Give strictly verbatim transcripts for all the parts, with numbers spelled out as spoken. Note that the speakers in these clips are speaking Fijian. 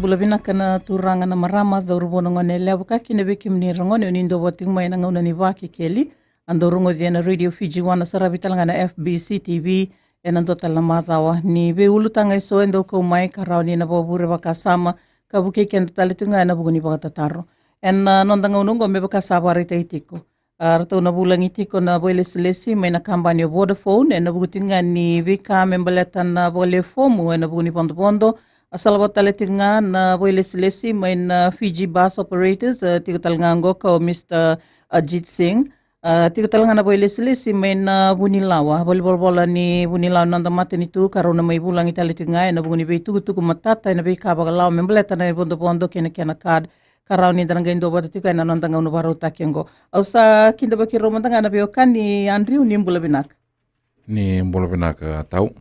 Bula vinaka na turaga, na marama, cauravou, na gone yalewa, vakakina vei kemuni ira na gone o ni dau vata tiko mai ena gauna ni Vakekeli. A dau rogoci ena Radio Fiji One, a saravi tale ga na F B C T V ena dua tale na macawa. Ni veiulutaga eso e dau kau mai ka rawa ni na vakavure vakasama ka vukei keda tale tiko ga ena vuku ni vakatataro. Ena noda gauna oqo, me vaka sa vakaraitaki tiko, a, ratou na vulagi tiko na vakailesilesi mai na kabani o Vodafone ena vuku tiko ga ni veika me baleta na vakalewe fomu ena vuku ni vodovodo. A salavata tale tiko ga na vakailesilesi mai na Fiji Bus Operators, a, tiko tale ga oqo ka o Mister Ajit Singh. A, tiko tale ga na vakailesilesi mai na Vunilawa, valenivolavola ni Vunilawa na noda matanitu, ka rau na mai vulagi tale tiko ga ena vuku ni veitukutuku matata ena veika vakalawa me baleta na ivodovodo kei na kena card, ka rawa ni da na qai duavata tiko ena noda gauna vakarautaki oqo. Au sa kidavaki rau mada ga na veiwekani. Andrew, ni bula vinaka. Ni bula vinaka, Tau.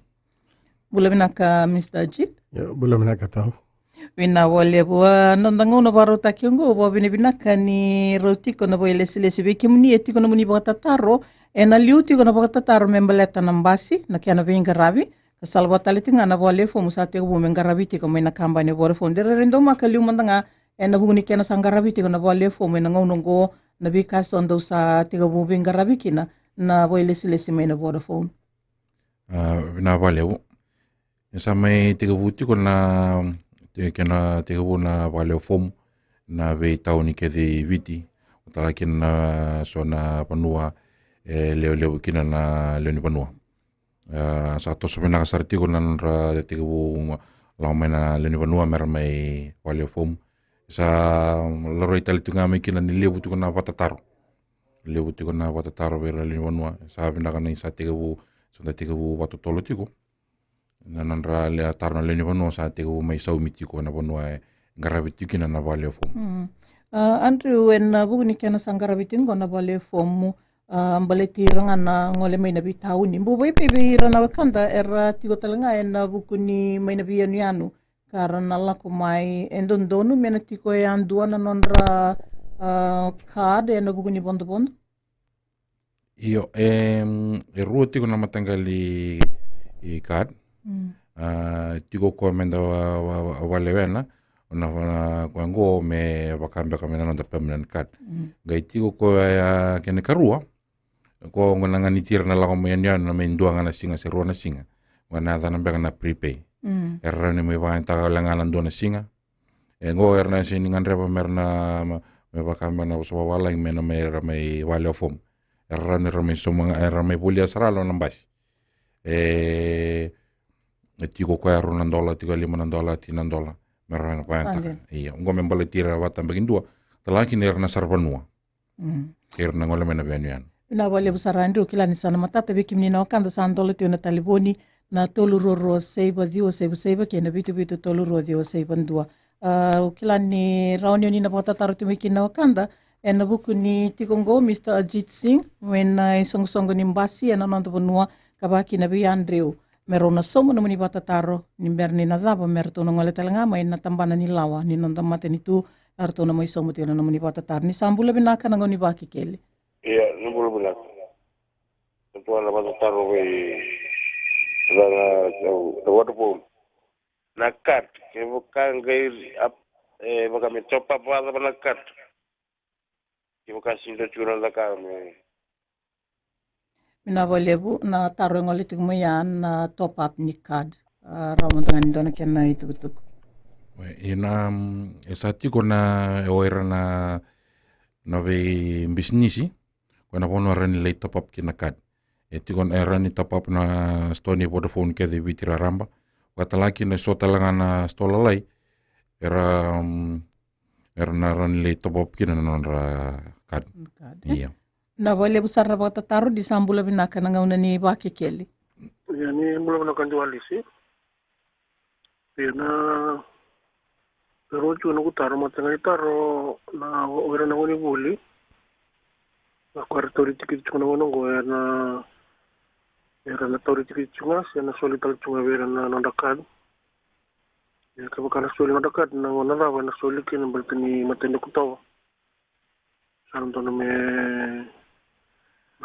Bula vinaka, Mister Ajit. Ia, bula vinaka, Tau. Vinaka vakalevu. A, noda gauna vakarautaki oqo, vakavinavinaka ni rau tiko na vakailesilesi. Vei kemuni e tiko nomuni vakatataro, ena liu tiko na vakatataro me baleta na basi, na kena veiqaravi, ka salavata tale tiko ga na vakalewe fomu sa tekivu me qaravi tiko mai na kabani o Vodafone. De rairai daumaka, liu mada ga ena vuku ni kena sa qaravi tiko na vakalewe fomu ena gauna oqo, na veika eso dou sa tekivu veiqaravi kina na vakailesilesi mai na Vodafone. A, vinaka vakalevu. E sa mai tekivu tiko na, te-, kena tekivu na vakalewe fomu na veitauni kece i Viti, vata tale kina na so na vanua e lewe levu kina na lewe ni vanua. A, sa toso vinaka sara tiko na nodra tekivu lako mai na lewe ni vanua me ra mai vakalewe fomu. Sa laurai tale tiko ga mai kina ni levu tiko na vakatataro. Levu tiko na vakatataro vei ira na lewe ni vanua. Sa vinaka ni sa tekivu, sa da tekivu vakatotolo tiko na nodra le-, taro na lewe ni vanua, sa tekivu mai saumi tiko ena vanua e qaravi tiko kina na vakalewe fomu. Mm. A, Andrew, ena vuku ni kena sa qaravi tiko oqo na vakalewe fomu, a, baleti ira ga na gole mai na veitauni, bau vei, vei, vei ira na wekada era tiko tale ga ena vuku ni mai na veiyanuyanu, ka ra na lako mai, e dodonu me na tiko yadua na nodra, a, card ena vuku ni vodovodo? Io, e, e rua tiko na mataqali i card. Mm. A, tiko koya me da va-, va-, va-, vakalewena, na, na, koya oqo me vaka beka me na noda permanent card. Mm. Qai tiko koya, a, kena ikarua, koya oqo na ganiti ira na lako mai yanuyanu na mai dua ga na siga se rua na siga. Koya na yacana beka na prepay. Mm. Era rawa ni mai vakayagataka wale ga na dua na siga. E oqo era na sega ni gadreva me ra na, me vaka me na vosa vavalagi me na mai, ra mai vakalewe fomu. Era rawa ni ra mai sauma ga, era mai volia sara na basi. E, e tiko koya e rua na dola, tiko e lima na dola, tini na dola. Me ra na vakayagataka. Io, oqo me baleti ira vakatabakidua, tale ga kina ira na saravanua. Mm. Ira na gole mai na veiyanuyanu. Vinaka vakalevu sara, Andrew. Kila ni sa na matata vei kemuni na wekada sa dola tiko na talevoni, na tolu rua rua saiva ciwa saiva saiva kei na vitu vitu tolu rua ciwa saiva dua. A, au kila ni rawa ni o ni na vakatataro tu mai kina na wekada ena vuku ni tiko oqo o Mister Ajit Singh, mai na isoqosoqo ni basi ena noda vanua, ka vaka kina vei Andrew, me rau na sauma nomuni vakatataro ni bera ni na cava me ratou na gole tale ga mai na tabana ni lawa ni noda matanitu, eratou na mai sauma tiko na nomuni vakatataro. Ni sa bula vinaka, na gauna ni Vakekeli. Ia, ni bula vinaka. Ratou na vakatataro vei ira na, na, na Vodafone. Na card, kevaka qai ap-, e, vaka me top up vakacava na card. Kevaka sega ni dua tiko na noda ka me. Vinaka vakalevu. Na taro e gole tiko mai ya na top up ni card. A, rawa mada ga ni dua na kena itukutuku. Oi, ina, mm, e sa tiko na, e o ira na, na veibisinisi, koya na vanua e rawa ni lai top up kina na card. E tiko na, e rawa ni top up na store ni Vodafone kece e Viti raraba. Vaka tale ga kina e so tale ga na store lalai, era, mm, era na rawa ni lai top up kina na nodra card. Card, e? Io. Vinaka vakalevu sara na vakatataro, ni sa bula vinaka, na gauna ni Vakekeli. Ia, ni bula vinaka Dualisi. Ia, na, e rua tiko noqu taro, mataqali taro, na, o ira na gonevuli. Na, ko era tauri tikiti tiko na gauna oqo, era na, era na tauri tikiti tiko ga, se na soli tale tiko ga vei ira na nodra card. Ia, kevaka na soli nodra card, na gauna cava ena soli kina, baleta ni matai ni Okotova. Sa na dodonu me,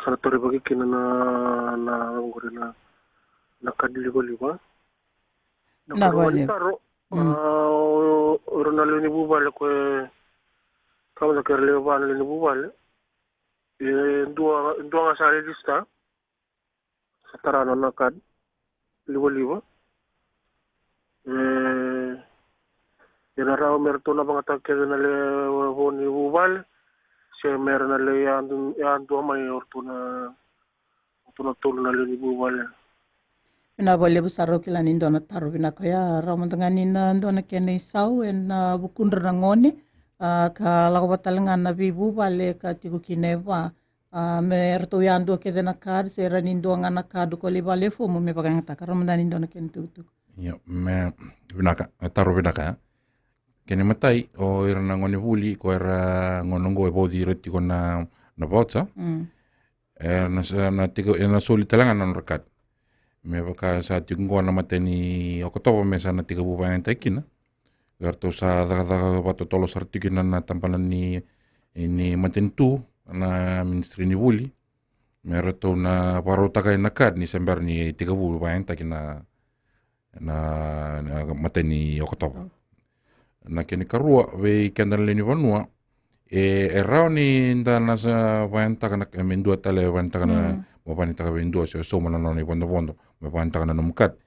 sa na taurivaki kina na, na, oqori na, na card livaliva. Na, na ikarua ni taro, Mm. A, o, o ira na lewe ni vuvale ko e, ka vaka kei ira lewe va na lewe ni vuvale. E dua, dua ga sa register. Sa tara na nona card livaliva. E, e na rawa me ratou na vagataka kece na lewe ni vuvale, se me ra na lai yadu, yadua mai o ratou na, o ratou na tolu na lewe ni vuvale. Vinaka vakalevu sara, au kila ni dua na taro vinaka oya, rawa mada ga ni na dua na kena isau ena vukudra na gone, a, ka lako vata tale ga na veivuvale ka tiko kina e va. A, me ratou yadua kece na card, se ra ni dua ga na card ko lai vale fomu me vakayagataka, rawa mada ni dua na kena tukutuku. Io, me vinaka, e taro vinaka ya. Kena imatai, o ira na gone vuli, ko ira gone oqo e vauci ira tiko na, na voucher. Mm. E na sa, na tiko, e na soli tale ga na nodra card. Me vaka sa tiko oqo na matai ni Okotova me sa na tekivu vakayagataki kina. Eratou sa cakacaka vakatotolo sara tiko kina na tabana ni, ni matanitu, na ministry ni vuli. Me ratou na vakarautaka na card ni se bera ni tekivu vakayagataki na, na, na matai ni Okotova. Na kena ikarua, vei keda na lewe ni vanua, e, e rawa ni da na sa vakayagataka na, me dua tale vakayagataka na, mm, mo vakayagataka vei dua se o sauma na nona ivodovodo, me vakayagataka na nomu card.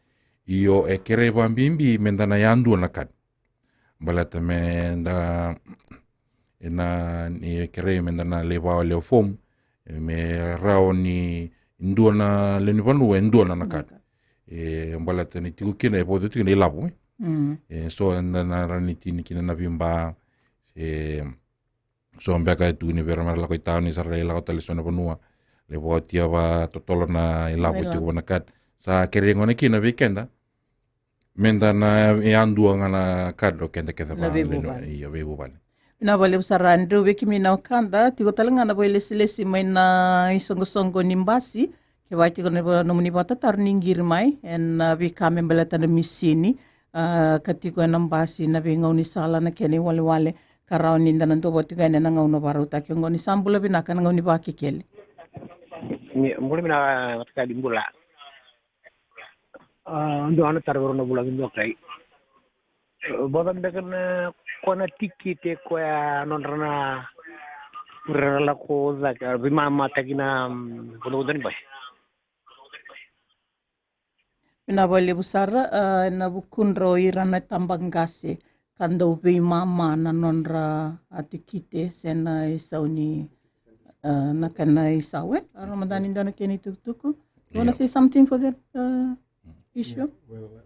Io, e kerei vakabibi me da na yadua na card. Baleta me da, e na, ni kerei me da na lai vakawalea fomu, e, me rawa ni dua na lewe ni vanua e dua na nona card. E, baleta ni tiko kina, e vauci tiko na ilavo, e. Mm. E, so e da na rawa ni tini kina na veiba, e, so beka e tukuni vei ira me ra lako i tauni, sa ra lai lako tale so na vanua, lai vakaotia vakatotolo na ilavo, ilavo, tiko na card. Sa kerei gona kina vei keda me da na yadua ga na card o keda kece, na va, veivuvale. Io, veivuvale. Vinaka vakalevu sara Andrew. Vei kemuni na wekada, tiko tale ga na vakailesilesi mai na isoqosoqo ni basi, kevaka tiko na nomuni vakatataro ni qiri mai ena, a, veika me baleta na misini, a, ka tiko ena basi, na veigaunisala, na kena iwalewale, ka rawa ni da na duavata tiko yani ena gauna vakarautaki oqo. Ni sa bula vinaka, na gauna ni Vakekeli. Ni bula vinaka, Matakali, bula. A, dua na taro vei rau na vulagi dokai. Vacava beka na, ko na tikite koya nodra na, ra na lako cake, a, veimamataki na, mm, vodovodo ni basi. Vinaka vakalevu sara, a, ena vukudra o ira na tabaqase ka dau veimama na nodra, a, tikite se na isau ni, a, na kena isau, e? A, Ramadan, ni dua na kena itukutuku. You wanna, yeah, say something for that, uh, issue? Yeah, well, uh,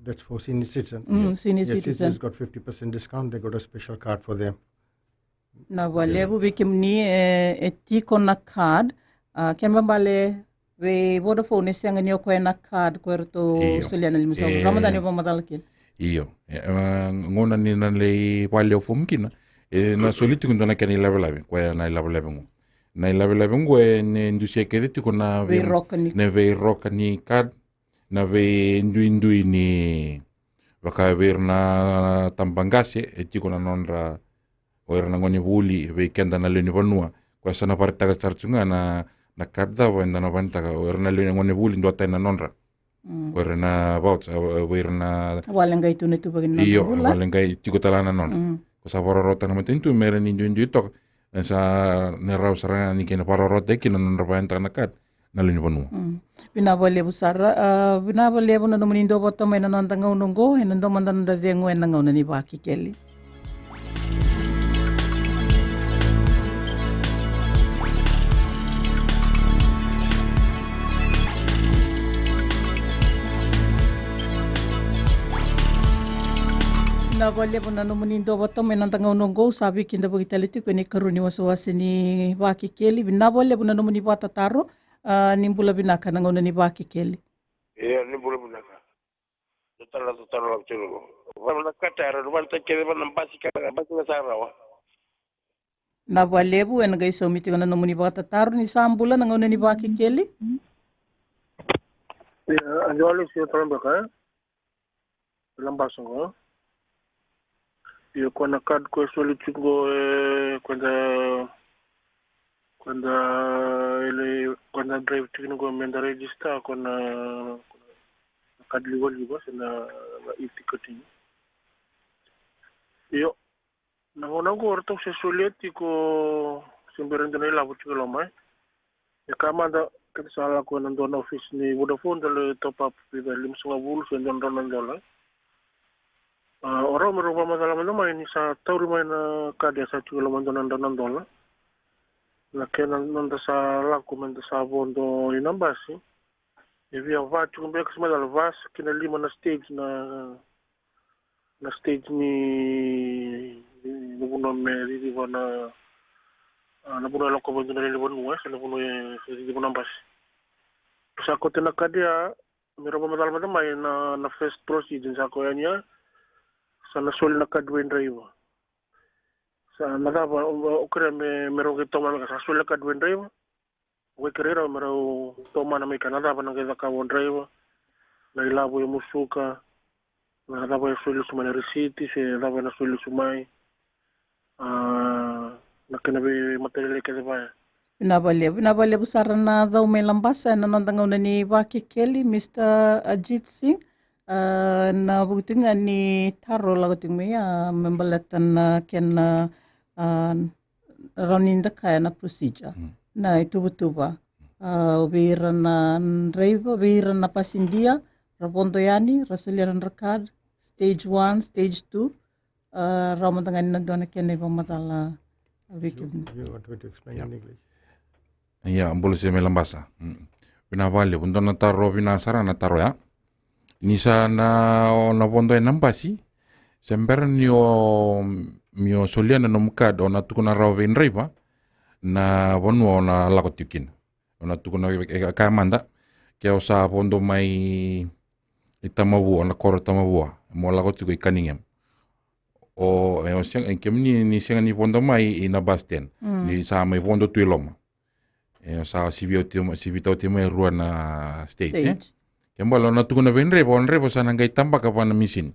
that's for senior citizen. Mm, yes. Senior citizen. Yes, citizens got fifty percent discount. They got a special card for them. Vinaka vakalevu. Vei kemuni e, e tiko na card, a, kena ibalebale vei Vodafone e sega ni o koya na card ko eratou, io, solia na limasagavulu. E, Ramadan, ni vakamacala kina. Io. E, e, gauna ni na lai vakawalea fomu kina, e na soli tiko dua na kena ilavelave, koya na ilavelave qo. Na ilavelave qo e na dusia kece tiko na vei, veiroka ni, na veiroka ni card, na veiduidui ni, vaka vei ira na tabaqase, e tiko na nodra, o ira na gone vuli, vei keda na lewe ni vanua. Koya sa na vakaraitaka sara tu ga na, na card cava eda na vakayagataka, o ira na lewe ni gone vuli, duatani na nodra. Mm. Ko ira na voucher, a, vei ira na wale qai tu na ituvaki ni nodra bula. Io, wale qai tiko tale ga na nodra. Mm. Ko sa vakarautaka na matanitu me ra ni duidui toka. E sa na rawa sara ga ni kena vakarautaki kina na nodra vakayagataka na card na lewe ni vanua. Mm. Vinaka vakalevu sara, a, vinaka vakalevu na nomuni duavata mai na noda gauna oqo, ena dua mada na noda cegu ena gauna ni Vakekeli. Vinaka vakalevu na nomuni duavata mai na noda gauna oqo, sa veikidavaki tale tiko ena ikarua ni wasewase ni Vakekeli. Vinaka vakalevu na nomuni vakatataro, a, ni bula vinaka na gauna ni Vakekeli. Ia, ni bula vinaka. Tatalo, tatalo, tatalo. Vana kata era, vana kece, vana basi kata, basi na sa rawa. Vinaka vakalevu, ena qai saumi tiko na nomuni vakatataro. Ni sa bula na gauna ni Vakekeli. Ia, a, Joale, se talo beka, e? Labasa qo. Io, ko na card ko e soli tiko qo, e, ko da, ko da, ele, ko da drive tiko qo me da register, ko na, ko na card livaliva, se na, na e-ticketing. Io, na gauna oqo ratou se solia tiko se bera e dua na ilavo tiko e loma, e. E ka mada keda sa lako ena dua na ofisi ni Vodafone, da lai top up vica, limasagavulu se dua na drau na dola. A, o rau me rau vakamacala mada mai ni sa tauri mai na kadi, a sa tiko e loma e dua na drau na dola. Na kena noda sa lako meda sa vodo ina basi, e via va tiko beka se macala va se kei na lima na stage na na stage ni, ni, ni vanua me ciciva na, a, na vanua e lako vei dua na lewe ni vanua, e, se na vanua e ciciva na basi. Sa kote na kadi ya, me rau vakamacala mada mai na, na first procedure, sa koya yani ya, sa na soli na kadi vei draiva. Sa na cava, o, o kerea me, me rau qai tomana ka sa soli na kadi vei draiva. Wai kerei rau me rau tomana mai ka na cava na qai cakava o draiva, na ilavo e musuka, na cava e soli lesu mai na risiti, se cava na soli lesu mai, a, na kena veimataqali kece vaya. Vinaka vakalevu, vinaka vakalevu sara na cau mai Labasa ena noda gauna ni Vakekeli, Mister Ajit Singh. A, na vuku tiko ga ni taro lako tiko mai, a, me baleta na kena, a, rawa ni da kaya na procedure. Mm. Na ituvatuva. A, vei ira na draiva, vei ira na pasidia, ra vodo yani, ra solia na nodra card, stage one, stage two, a, rawa mada ga ni na dua na kena ivakamacala vei kemuni. You, you want me to explain in English? Ia, bula se mai Labasa. Mm. Vinaka vakalevu, dua na taro vinaka sara na taro ya. Ni sa na, o na vodo ena basi, se bera ni o, ni o solia na nomu card, o na tukuna rawa vei draiva na vanua o na lako tiko kina. O na tukuna, e, e, kaya mada, ke o sa vodo mai i Tamavua, na koro Tamavua, mo lako tiko i Cunningham. O, e, o sega, e, kemuni ni sega ni vodo mai i na bus stand, mm, ni sa mai vodo tu i loma. E, o sa sivi oti, sivi tauti mai e rua na stage, e? Stage. Ke bale o na tukuna vei draiva, o draiva sa na qai tabaka va na misini.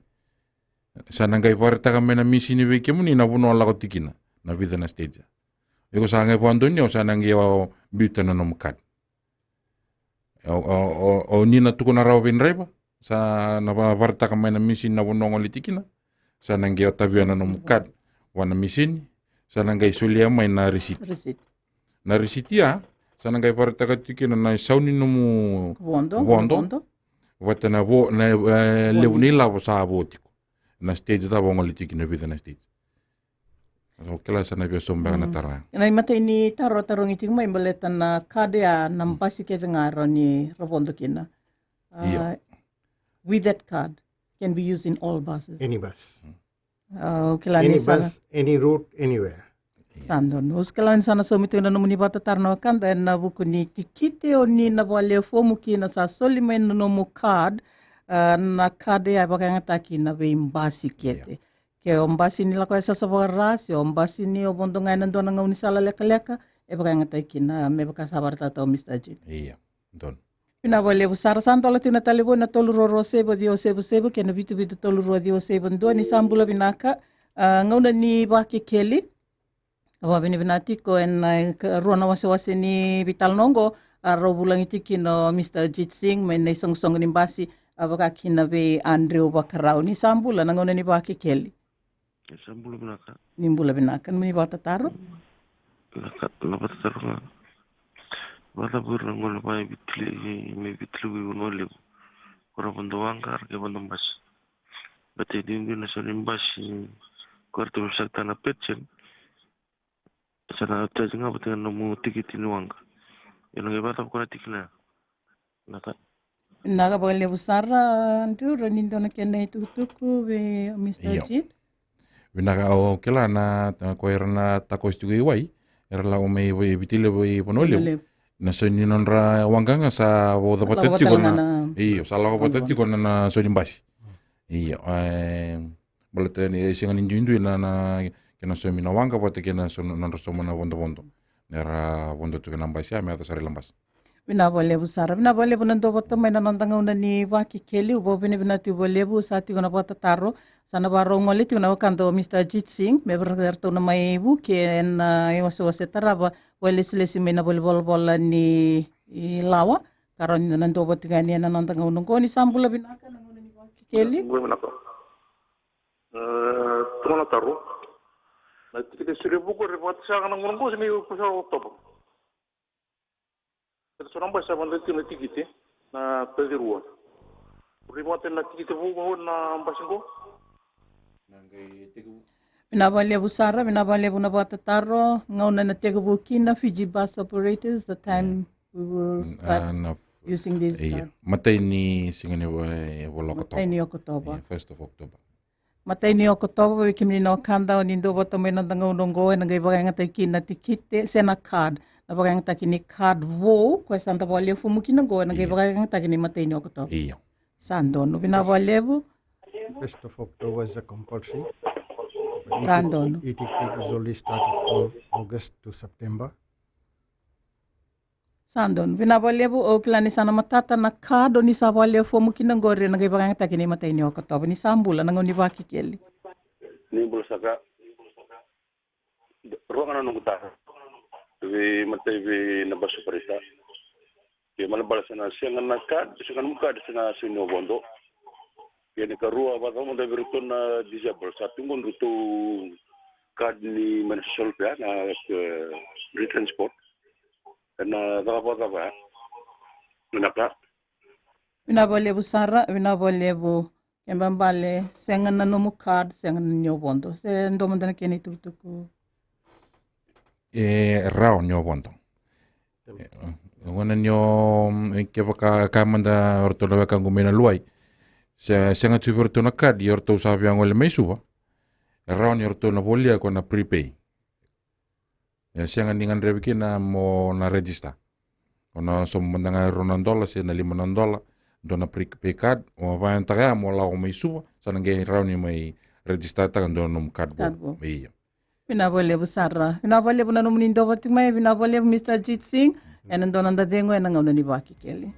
Sa na qai vakaraitaka mai na misini vei kemuni na vanua o lako tiko kina, na vica na stage. Iko sa qai vakadonui, o sa na qai o biuta na nomu card. O, o, o, o ni na tukuna rawa vei draiva, sa na va-, vakaraitaka mai na misini na vanua o gole tiko kina, sa na qai o tavia na nomu card va na misini, sa na qai solia mai na risiti. Risiti. Na risiti ya, sa na qai vakaraitaka tiko kina na isau ni nomu vodo, vodo, vodo. Vata na vo, na, e, levu ni ilavo sa vo tiko. Na stage cava o gole tiko kina, vica na stage. O kila sa na via sauma beka na taro ya. Na imatai ni taro, tarogi tiko mai baleta na card ya, na basi kece ga rawa ni ra vodo kina. Io. A, with that card, can be used in all buses. Any bus. A, o kila ni sa na, any bus, any route, anywhere. Sa donu. O kila ni sa na saumi tiko na nomuni vakatataro na wekada ena vuku ni tikite o ni na vakalewe fomu kina, sa soli mai na nomu card, a, na card ya e vakayagataki na veibasi kece. Io. Ke o basi ni lako yasayasa vakara, se o basi ni o vodo ga ena dua na gaunisala lekaleka, e vakayagataki kina, me vaka sa vakaraitaka o Mister Ajit. Io, donu. Vinaka vakalevu sara. Sa dola tiko na talevoni na tolu rua rua saiva ciwa saiva saiva kei na vitu vitu tolu rua ciwa saiva dua. Ni sa bula vinaka. A, gauna ni Vakekeli. Au vakavinavinaka tiko ena, e, ka-, rua na wasewase ni veitalanoa oqo, a, rau vulagi tiko kina o Mister Ajit Singh mai na isoqosoqo ni basi, a, vaka kina vei Andrew Vakarau. Ni sa bula, na gauna ni Vakekeli. Ni sa bula vinaka. Ni bula vinaka, ni vakatataro. Vinaka, na vakatataro ga. Vakacava o ira na gone va e Viti Levu, mai Viti Levu i Vanua Levu, ko ra vodo waqa, ra qai vodo basi? Baleta e duidui na sau ni basi, ko ra tu me saka tale na pecen. Sa na charge ga vata na nomu tikiti ni waqa. Io, na qai vakacava ko na tikina? Vinaka. Vinaka vakalevu sara, Andrew, rawa ni dua na kena itukutuku vei Mister Ajit. Vinaka, au kila na, ko ira na takosi tiko i wai, era lako mai Viti Levu i Vanua Levu. Na sau ni nodra waqa ga sa vauca vata tiko na, io, sa lako vata tiko na, na sau ni basi. Io, e, baleta ni e sega ni duidui na, na kena saumi na waqa vata kei na sau, nodra sauma na vodovodo. Nera vodo tiko na basi ya me yaco sara i Labasa. Vinaka vakalevu sara. Vinaka vakalevu na dua vata mai na noda gauna ni Vakekeli. Au vakavinavinaka tiko vakalevu, sa tiko na vakatataro. Sa na vakarau gole tiko na wekada o Mister Ajit Singh me vaka ratou na mai vuke ena, e, iwasewase tarava, vakailesilesi mai na valenivolavola ni, i, lawa. Ka rawa ni na dua vata ga yani ena noda gauna oqo. Ni sa bula vinaka na gauna ni Vakekeli. Bula vinaka. E, tu ga na taro. Na tikite Sure Vuku, era vakatasaga na gauna qo se ni ko sa Okotova. Era so na basi sa vakadeitaki na tikite na taci rua. Ri vata na tikite vou na basi qo. Na qai tekivu. Vinaka vakalevu sara, vinaka vakalevu na vakatataro, gauna na tekivu kina, Fiji Bus Operators, the time we will start using this card. Matai ni siga ni va-, e, vula Okotova. Matai ni Okotova. Yeah, first of October. Matai ni Okotova, vei kemuni na wekada, o ni dau vata mai na noda gauna oqo, ena qai vakayagataki kina na tikite, se na card. Na vakayagataki ni card vou, koya sa da vakalewe fomu kina oqo, ena qai vakayagataki ni matai ni Okotova. Io. Sa donu, vinaka vakalevu. First of October is a compulsory. Sa donu. E-TICTIC is only started from August to September. Sa donu. Vinaka vakalevu, au kila ni sa na matata na card o ni sa vakalewe fomu kina oqori, ena qai vakayagataki ni matai ni Okotova. Ni sa bula, na gauna ni Vakekeli. Ni bula saka. Rua ga na noqu taro. Vei matai vei na bus operator. Ke ibalebale sa na sega na card, sega na nomu card, sa na sega ni o vodo. Kena ikarua, vakacava mada vei iratou na disabled, sa tu qo nodratou card ni mai na social welfare, na, e, free transport. Ena caka vakacava, e? Vinaka. Vinaka vakalevu sara, vinaka vakalevu. Ke ibalebale sega na nomu card, sega ni o vodo. Se dua mada na kena itukutuku. E rawa ni o vodo. E, e, gauna ni o, e, kevaka, kaya mada o ratou na wekaqu mai Nalewai, se, sega tu vei ratou na card, ia o ratou sa via gole mai Suva. E rawa ni o ratou na volia ko na prepay. E sega ni gadrevi kina mo na register. O na sauma mada ga e rua na dola se na lima na dola, dua na prepay card, o vakayagataka ya mo lako mai Suva, sa na qai rawa ni mai register taka dua na nomu card vou. Card vou. Io. Vinaka vakalevu sara. Vinaka vakalevu na nomuni dua vata tiko mai, vinaka vakalevu Mister Ajit Singh. Ena dua na noda cegu ena gauna ni Vakekeli.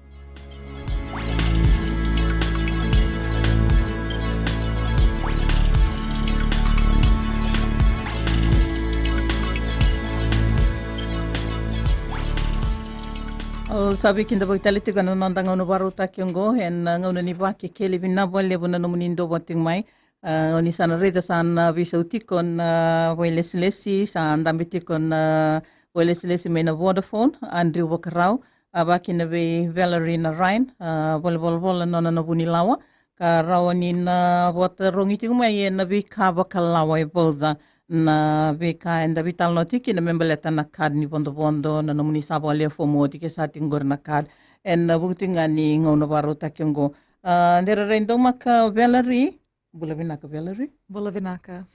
Au sa veikidavaki tale tiko ena noda gauna vakarautaki oqo ena gauna ni Vakekeli, vinaka vakalevu na nomuni dua vata tiko mai. A, o ni sa na raica sa na veisau tiko na vailesilesi, sa dabe tiko na vailesilesi mai na Vodafone, Andrew Vakarau, a, vakakina vei Valerie Narayan, a, volavola na nona na vunilawa, ka rawa ni na vakatarogi tiko mai ena veika vakalawa e vauca na veika eda veitalanoa tiko kina me baleta na card ni vodovodo, na nomuni sa vakalewe fomu oti ke sa tiko qori na card. Ena vuku tiko ga ni gauna vakarautaki oqo. A, de rairai daumaka Valerie, Bula vinaka, Valerie. Bula vinaka.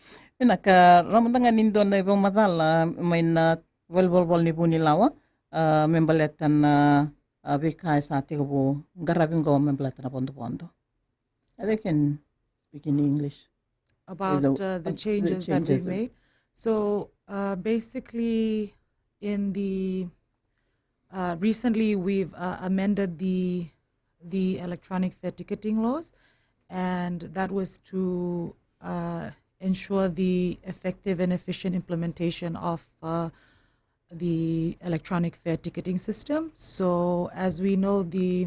Vinaka, rawa mada ga ni dua na ivakamacala mai na valenivolavola ni vunilawa, a, me baleta na, a, veika e sa tekivu qaravi qo me baleta na vodovodo. They can speak in English. About, uh, the changes that we made. So, uh, basically, in the Uh, recently, we've, uh, amended the, the electronic fare ticketing laws, and that was to, uh, ensure the effective and efficient implementation of, uh, the electronic fare ticketing system. So, as we know, the,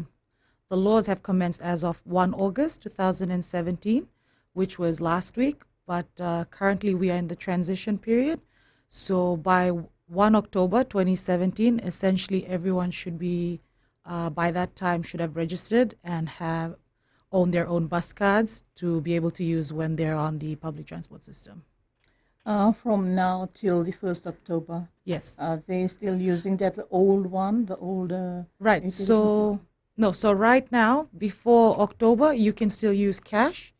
the laws have commenced as of one August two thousand and seventeen, which was last week, but, uh, currently we are in the transition period. So by one October twenty seventeen, essentially everyone should be, uh, by that time, should have registered and have owned their own bus cards to be able to use when they're on the public transport system. Uh, from now till the first October, yes, are they still using that old one, the old, uh, right, so system? No, so right now, before October, you can still use cash.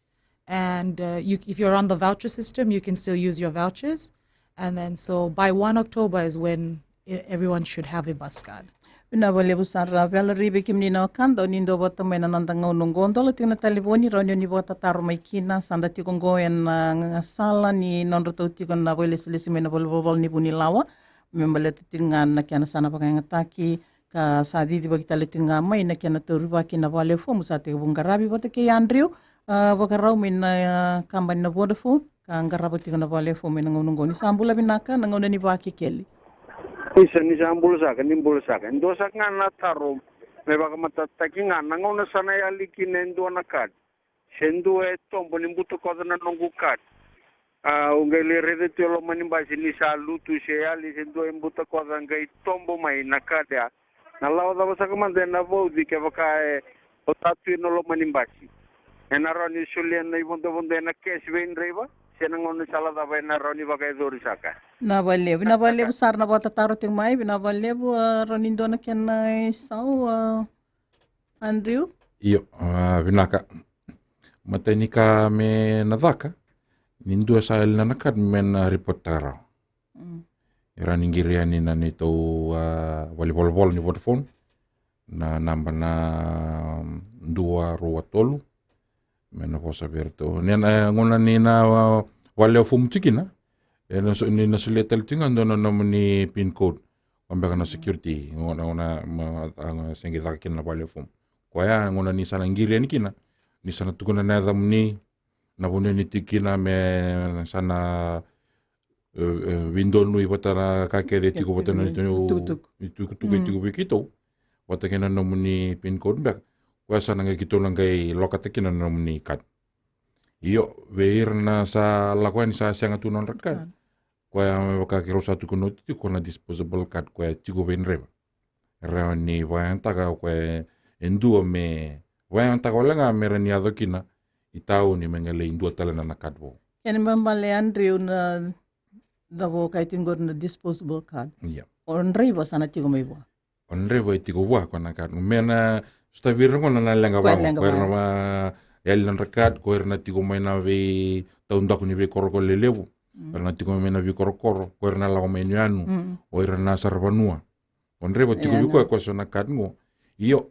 And, uh, you, if you're on the voucher system, you can still use your vouchers. And then, so by one October is when e-, everyone should have a bus card. Vinaka vakalevu sara Valerie, vei kemuni na wekada o ni dau vata mai na noda gauna oqo, dola tiko na talevoni, rawa ni o ni vakatataro mai kina, sa da tiko oqo ena, a, gasala ni nodratou tiko na vailesilesi mai na valenivolavola ni vunilawa, me baleta tiko ga na kena sa na vakayagataki, ka sa cicivaki tale tiko ga mai na kena taurivaki na vale fomu sa tekivu qaravi vata kei Andrew, a, Vakarau mai na, a, kabani na Vodafone, ka qarava tiko na vale fomu ena gauna oqo. Ni sa bula vinaka, na gauna ni Vakekeli. Isa, ni sa bula saka, ni bula saka. E dua saka ga na taro me vakamatatataki ga, na gauna sa na yali kina e dua na card, se dua e tobo ni butakoca na noqu card, A, au qai lai raica tu e loma ni basi ni sa lutu se yali se dua e butakoca qai tobo mai na kad ya. Na lawa cava saka mada ena vauci kevaka e o sa tu ena loma ni basi? Ena rawa ni solia na ivodovodo ena cash vei draiva se na gaunisala cava ena rawa ni vakayacori saka? Vinaka vakalevu, vinaka vakalevu sara na vakatataro tiko mai, vinaka vakalevu. A, rawa ni dua na kena isau, a, Andrew? Io, a, vinaka. Matai ni ka me na caka, ni dua sa yali na kad me na ripotaka rawa. Mm. E rawa ni qiri yani na neitou, a, valenivolavola ni Vodafone, na naba na dua rua tolu, me na vosa vei iratou. Ni na, e, gauna ni na, a, vale o fomu tiko kina, e na so-, ni na solia tale tiko ga dua na nomuni pin code. Ko beka na security, gauna, gauna, ma, a, se qai caka kina na vale o fomu. Koya gauna ni sa na qiri yani kina, ni sa na tukuna na yacamuni, na vanua ni tiko kina, me sa na, e, e, veidonui vata na ka kece e tiko vata na, itukutuku, itukutuku e tiko vei keitou, vata kei na nomuni pin code beka. Koya sa na qai keitou na qai lokata kina na nomuni kad. Io, vei ira na sa lako yani sa sega tu na nodra kad. Koya me vaka keirau sa tukuna oti tiko na disposable card koya e tiko vei draiva. Rawa ni vakayagataka o koya e dua me vakayagataka wale ga me rawa ni yaco kina i tauni me qai lai dua tale na, na kad vou. Kena ibalebale, Andrew, na cava o kaya tiko qori na disposable card? Ia. O draiva sa na tiko mai vua. O draiva e tiko vua ko na kad. Me na sotavi ira gona na leqa vaqo. Ko ira na va yali na nodra kad, ko ira na tiko mai na veitaudaku ni veikorokoro lelevu. Mm. Ko ira na tiko mai na veikorokoro, ko ira na lako mai yanuyanu. Mm. O ira na saravanua. O draiva tiko vei koya ko so na kad qo. Io.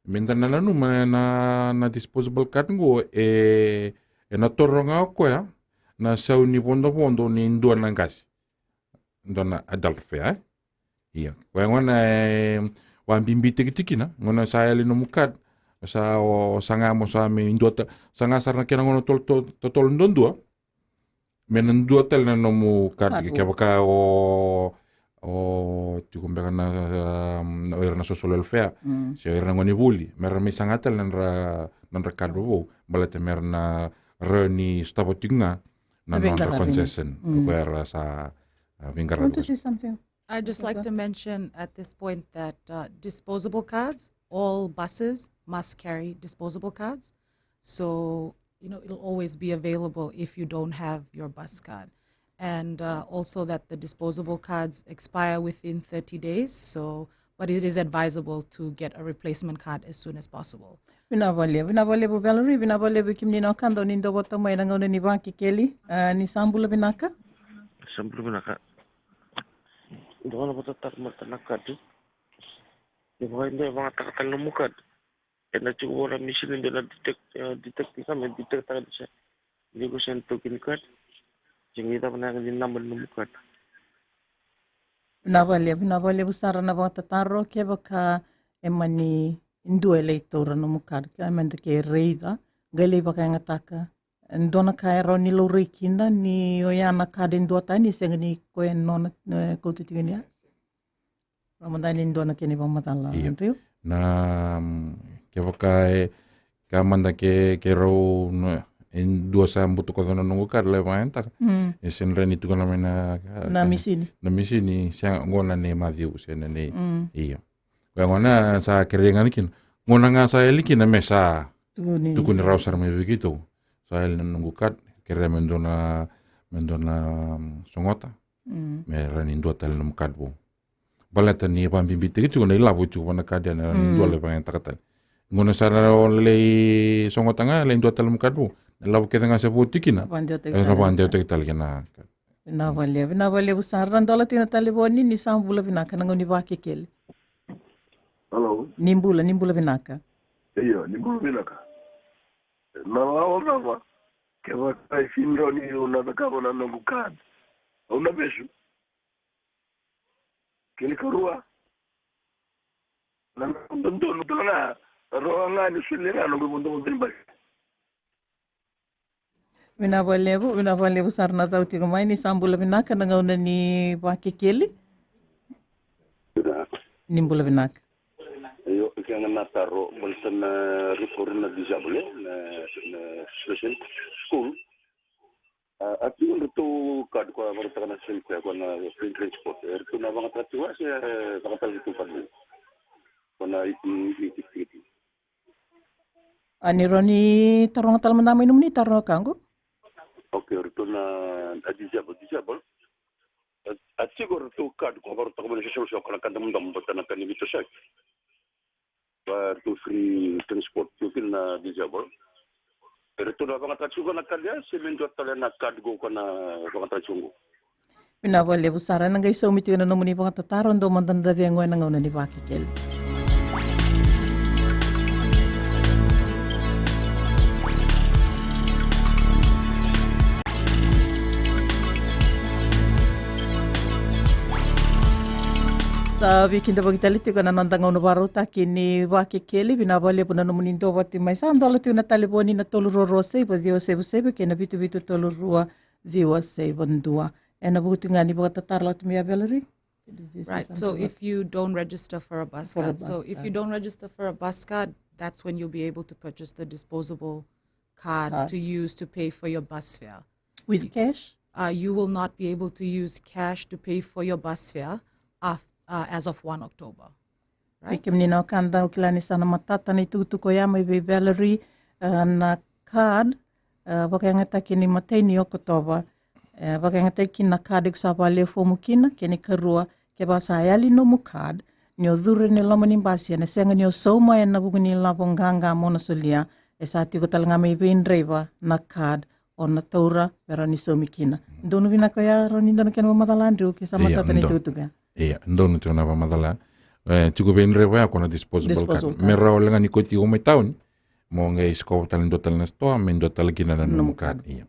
Me da na nanuma na, na disposable card qo e, e na toro ga o koya na sau ni vodovodo ni dua na qase. Dua na adult fare, e? Ia. Koya gona e, vakabibitaki tiko kina, gona sa yali nomu kad, sa o, o saga mo sa me dua ta, saga sara na kena gona tol-, tol-, totolo duadua, me na dua tale na nomu kad, kevaka o, o tiko beka na, um, o ira na social welfare, mm, se o ira na gonevuli, me ra mai saga tale na nodra, na nodra kad vovou, baleta me ra na rawa ni sotava tiko ga na nodra concession, mm, ko era sa, uh, veiqaravi. Want to say something? I'd just like to mention at this point that, uh, disposable cards, all buses must carry disposable cards. So, you know, it'll always be available if you don't have your bus card. And, uh, also that the disposable cards expire within thirty days. So, but it is advisable to get a replacement card as soon as possible. Vinaka vakalevu, vinaka vakalevu Valerie, vinaka vakalevu kemuni na wekada ni dau vata mai na gauna ni Vakekeli, a, ni sa bula vinaka. Sa bula vinaka. Dua na vakatataro mada na kad. Ni vakaidua e vagataka tale nomu kad. Ena tiko vua na misini dua na detect, e, detect ka me detect taka ni sa, ni ko sega ni toki ni kad. Se qai cava na yaga ni naba ni nomu kad. Vinaka vakalevu, vinaka vakalevu sara na vakatataro, kevaka e mani dua e lai taura nomu kad, ka meda ke raica, qai lai vakayagataka. E dua na ka e rawa ni laurai kina ni oya na kad e dua tani, sega ni koya nona, e, kauta tiko ni ya. Rawa mada ni dua na kena ivakamacala, Andrew? Na, mm, kevaka e, ka mada ke, keirau, na, e dua sa butakoca na noqu kad lai vakayagataka. Mm. E sega ni rawa ni tukuna mai na, na, na misini. Na misini, sega, qo na nei Maciu, se na nei. Mm. Io. Koya gona sa kerei ga ni kina. Gona ga sa yali kina me sa tukuni, tukuni rawa sara mai vei keitou. Sa yali na noqu kad, kerea me dua na, me dua na, mm, sogota. Mm. Me rawa ni dua tale nomu kad vou. Baleta ni vakabibitaki tiko na ilavo tiko vua na kad ya, na, mm, dua lai vakayagataka tale. Gona sa na lai sogota ga, lai dua tale nomu kad vou. Na ilavo kece ga se vo tiko kina. Vakadewataki tale. Vakadewataki tale kina. Vinaka vakalevu, vinaka vakalevu sara. Na dola tiko na talevoni, ni sa bula vinaka na gauna ni Vakekeli. Hello. Ni bula, ni bula vinaka. Io, ni bula vinaka. Na lawa cava? Kevaka e sega ni rawa ni au na cakava na noqu kad, au na vesu. Kena ikarua, na noqu dodonu tale ga, na rawa ga ni solia ga noqu vodovodo ni basi. Vinaka vakalevu, vinaka vakalevu sara na cau tiko mai, ni sa bula vinaka na gauna ni Vakekeli. Vinaka. Ni bula vinaka. Io, e kea ga na taro, baleta na recovery na disabled, na, na special school. A, a tiko ratou card ko a vakarautaka na same fare ko na free transport. E ratou na vakayagataka tiko a se, e, vakatala ratou card vou. Ko na iti, iti tikiti. A ni rawa ni taroga tale mada mai nomuni taro na wekaqu. Okay, ratou na, a, disabled, disabled. A, a tiko ratou card ko a vakarautaka mai na social service ko na ka damudamu, baleta na ka ni veitosoyaki. Ba ratou free transport tiko kina na disabled. E ratou na vakayagataka tiko na card ya, se me dua tale na card ko ko na vakayagataka tiko qo. Vinaka vakalevu sara, ena qai saumi tiko na nomuni vakatataro, dou mada na cegu ena gauna ni Vakekeli. Sa veikidavaki tale tiko na noda gauna vakarautaki ni Vakekeli. Vinaka vakalevu na nomuni duavata mai. Sa dola tiko na talevoni na tolu rua rua saiva ciwa saiva saiva kei na vitu vitu tolu rua ciwa saiva dua. Ena vuku tiko ga ni vakatataro, lako tu mai ya, Valerie. Right. So if you don't register for a bus card, so if you don't register for a bus card, that's when you'll be able to purchase the disposable card to use to pay for your bus fare. With cash? Uh, you will not be able to use cash to pay for your bus fare af-, uh, as of one October. Right? Vei kemuni na wekada, au kila ni sa na matata na itukutuku oya mai vei Valerie, uh, na card, uh, vakayagataki ni matai ni Okotova. Uh, vakayagataki kina na card iko sa vakalewe fomu kina, kena ikarua, kevaka sa yali nomu card, ni o curu ena loma ni basi, ena sega ni o sauma ena vuku ni lavo qaqa mo na solia, e sa tiko tale ga mai vei draiva na card o na taura me rawa ni saumi kina. Donu vinaka oya, rawa ni dua na kena vakamacala, Andrew, ke sa matata na itukutuku ya. Ia, donu tiko na vakamacala. E tiko vei draiva ya ko na disposable card. Me rawa wale ga ni ko tiko mai tauni, mo qai sikova tale dua tale na sitoa me dua tale kina na nomu card. Ia.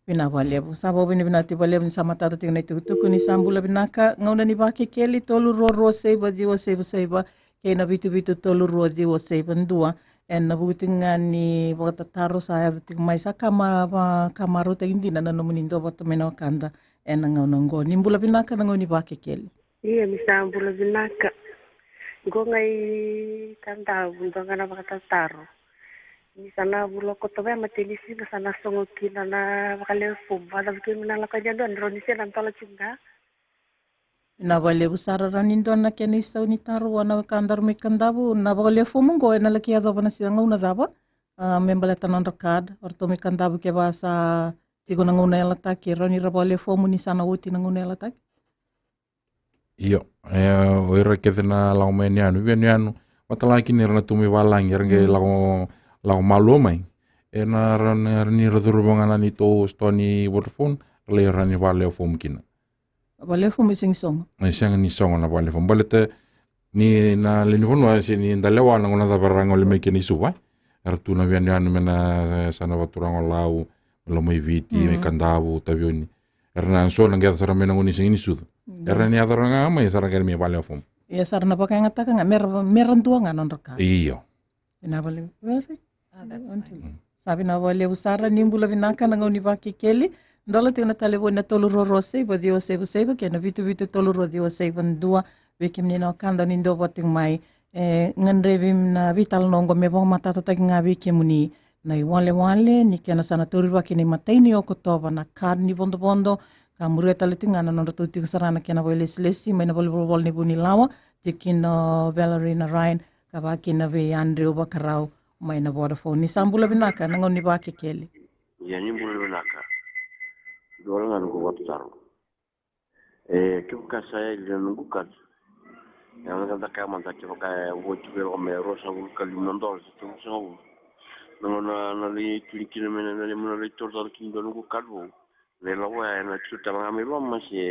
Vinaka vakalevu. Sa vakavinavinaka tiko vakalevu ni sa matata tiko na itukutuku. Ni sa bula vinaka, gauna ni Vakekeli, tolu rua rua saiva ciwa saiva saiva kei na vitu vitu tolu rua ciwa saiva dua. Ena vuku tiko ga ni vakatataro sa yaco tiko mai, sa ka ma-, va-, ka marautaki dina na nomuni duavata mai na wekada ena gauna oqo. Ni bula vinaka na gauna ni Vakekeli. Ia, ni sa bula vinaka. Qo ga i Kadavu, dua ga na vakatataro. Ni sa na vula Okotova ya, matai ni siga, sa na sogo kina na vakalewe fomu. Vakacava kemuni na lako yani, dua ni rawa ni se na dola tiko ga. Vinaka vakalevu sara. Rawa ni dua na kena isau ni taro vua na wekadaru mai Kadavu, na vakalewe fomu qo ena laki yacova na siga, gauna cava? A, me baleta na nodra card, o ratou mai Kadavu, kevaka sa tiko na gauna yalataki, rawa ni ra vakalewe fomu ni sa na oti na gauna yalataki? Io, e, o ira kece na lako mai yanuyanu, veiyanuyanu, vata la kina ira na tu mai valagi, era qai lako, lako malua mai. Ena rawa ni ra curuma ga na neitou sitoa ni Vodafone, ra lai rawa ni vakalewe fomu kina. Vakalewe fomu e sega ni sogo. E sega ni sogo na vakalewe fomu. Baleta ni na lewe ni vanua, se ni da lewa na gauna cava ra gole mai kina i Suva, e. Era tu na veiyanuyanu mai na, e, yasana vakaturaga o Lau, Lomaiviti, mai Kadavu, Taveuni. Era na so na qai yaco sara mai na gauna ni Siga ni Sucu. Era na yaco sara ga mai, sa ra qai mai vakalewe fomu. Ia, sa ra na vakayagataka ga, me ra, me ra dua ga na nodra ka. Io. Vinaka vakalevu. Very. Ah, that's fine. Sa vinaka vakalevu sara, ni bula vinaka na gauna ni Vakekeli. Dola tiko na talevoni na tolu rua rua saiva ciwa saiva saiva kei na vitu vitu tolu rua ciwa saiva dua. Vei kemuni na wekada ni duavata tiko mai, e gadrevi na veitalanoa oqo me vakamatatataki ga vei kemuni na iwalewale ni kena sa na taurivaki ena imatai ni Okotova na card ni vodovodo, ka muria tale tiko ga na nodratou tiko sara na kena vakailesilesi mai na valenivolavola ni Vunilawa, tiko kina o Valerie na Ryan, ka vaka kina vei Andrew Vakarau mai na Vodafone. Ni sa bula vinaka na gauna ni Vakekeli. Ia, ni bula vinaka. Dua ga na noqu vakatataro. E, kevaka sa yali na noqu card, e, au na kaya mada, kevaka e vo tiko e lako me ruasagavulu ka lima na dola se tolusagavulu. Na gauna na lai tuni kina mai na, na lai, na lai taura tale kina dua noqu card vou. Na ilavo ya ena tiko tale ga mai loma se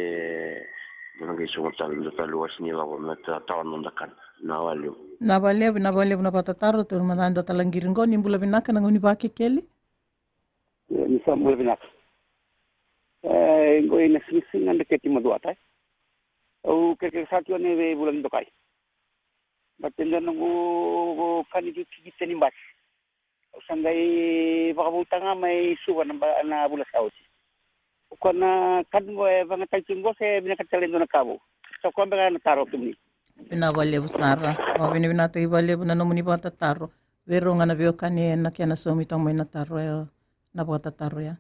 dua na qai sogo tale, dua tale wasi ni lavo me ta-, tawa na noda card. Vinaka vakalevu. Vinaka vakalevu, vinaka vakalevu na vakatataro, taura mada dua tale na qiri qo. Ni bula vinaka na gauna ni Vakekeli. Ia, ni sa bula vinaka. E, qo ina sigasiga Dreketi, Macuata. Au kerekere sara tiko yani vei Vula ni Dokai. Baleta e dua noqu ka ni tikite ni basi. Au sa qai vakavoutaka ga mai Suva na ba-, na vula sa oti. O koya na card qo e vakayagataki tiko qo se vinakati tale e dua na ka vou? Sa koya beka na taro kemuni. Vinaka vakalevu sara. Vakavinavinakataki vakalevu na nomuni vakatataro. Vei rau ga na veiwekani ena kena saumi toka mai na taro, e, na vakatataro ya.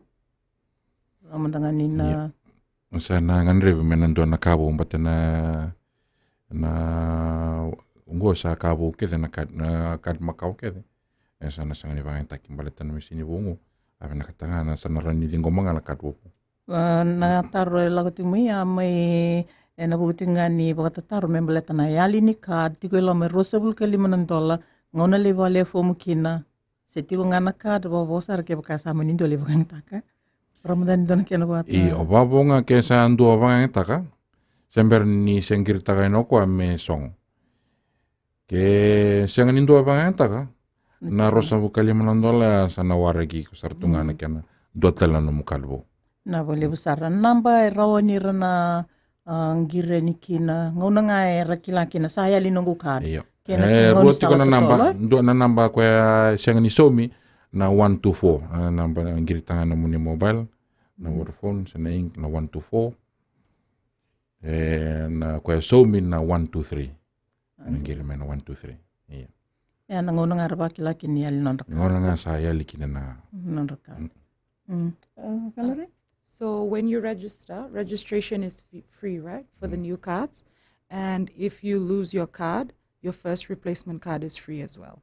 Au mada ga ni na. Sa na gadrevi me na dua na ka vou, bata na, na, oqo sa ka vou kece na kad, na kad makawa kece. E sa na sega ni vakayagataki baleta na misini vou oqo. A vinakata ga na sa na rawa ni ciqoma ga na kad vou. A, na taro e lako tiko mai, a mai, e na vuku tiko ga ni vakatataro me baleta na yali ni kad, tiko e loma e ruasagavulu ka lima na dola, gauna lai vakalewe fomu kina. Se tiko ga na kad, vavo sara kevaka sa mani dua lai vakayagataka. Ramadani dua na kena vata. Io, vavo ga ke sa dua vakayagataka, se bera ni se qiritaka ena o koya me sogo. Ke sega ni dua vakayagataka, na ruasagavulu ka lima na dola ya sa na waraki iko sara tu ga na kena dua tale na nomu kad vou. Na vakalevu sara na naba e rawa ni ra na, a, qiri yani kina, gauna ga era kila kina sa yali noqu kad. Io. Kena e rua tiko na naba, dua na naba koya sega ni saumi, na one two four, a, naba qiri taga na nomuni mobile, na Vodafone, se na ink, na one two four. E na koya saumi na one two three. Qiri mai na one two three. Io. E na gauna ga ra vakila kina ni yali nodra kad. Gauna ga sa yali kina na nodra kad. Mm. Uh, Valerie? So when you register, registration is f-, free, right, for the new cards. And if you lose your card, your first replacement card is free as well.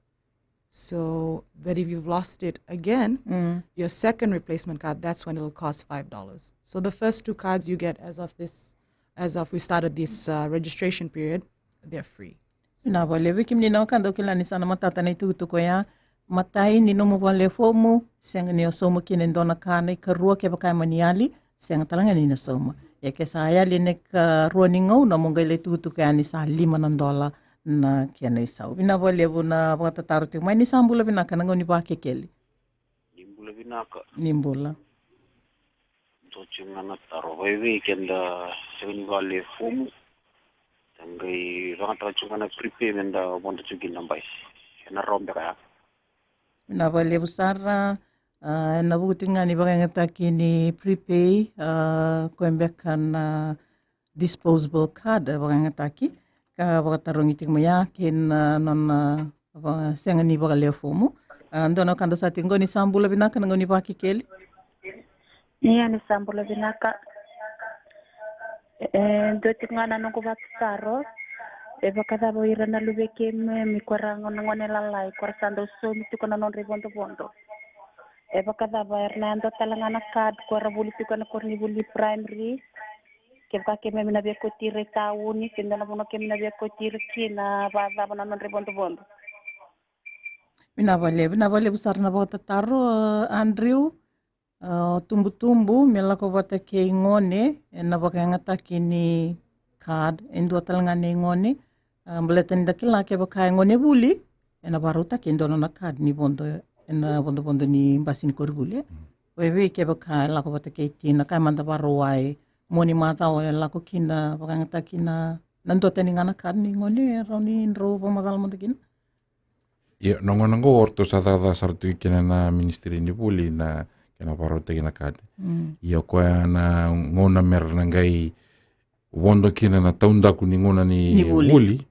So, but if you've lost it again, your second replacement card, that's when it'll cost five dollars. So the first two cards you get as of this, as of we started this, uh, registration period, they're free. Vinaka vakalevu vei kemuni na wekada, au kila ni sa na matata na itukutuku oya. Matai ni nomu vakalewe fomu, sega ni o sauma kina e dua na ka. Na ikarua, kevaka e mani yali, sega tale ga ni na sauma. Ia ke sa yali ena ikarua ni gauna, mo qai lai tukutuku yani, sa lima na dola na kena isau. Vinaka vakalevu na vakatataro tiko mai. Ni sa bula vinaka, na gauna ni Vakekeli. Ni bula vinaka. Ni bula. Dua tiko ga na taro, vakaevei ke da sega ni vakalewe fomu, da qai vakayagataka tiko ga na prepay me da vodo tiko kina na baisi? Ena rawa beka ya? Vinaka vakalevu sara. A, ena vuku tiko ga ni vakayagataki ni prepay, a, koya beka na disposable card e vakayagataki, ka vakatarogi tiko mai ya kei na nona, a, sega ni vakalewe fomu. A, dua na wekada sa tiko qo. Ni sa bula vinaka, na gauna ni Vakekeli. Ia, ni sa bula vinaka. E, dua tiko ga na noqu vakatataro. E vakacava o ira na luve i keimami, ko ira na gone lalai, ko ira sa dau saumi tiko na nodra ivodovodo? E vakacava era na dua tale ga na kad ko era vuli tiko ena koronivuli primary? Kevaka keimami na via kauti ira i tauni, se dua na vanua keimami na via kauti ira kina, vakacava na nodra ivodovodo? Vinaka vakalevu, vinaka vakalevu sara na vakatataro, a, Andrew. A, o tubutubu me lako vata kei gone ena vakayagataki ni kad, e dua tale ga na igone. A, baleta ni da kila kevaka e gone vuli, ena vakarautaki e dua nona kad ni vodo ena vodovodo ni basi ni koronivuli. Vakaevei kevaka e lako vata kei tina, ka e mada Vakarauwai, mua ni macawa e lako kina, vakayagataki na, na dua tani ga na kad ni gone, e rawa ni drau vakamacala mada kina? Io, na gauna qo o ratou sa cakacaka sara tu kina na Ministry ni Vuli na kena vakarautaki na kad. Io, koya na gauna mera na qai vodo kina na taudaku ni gauna ni vuli.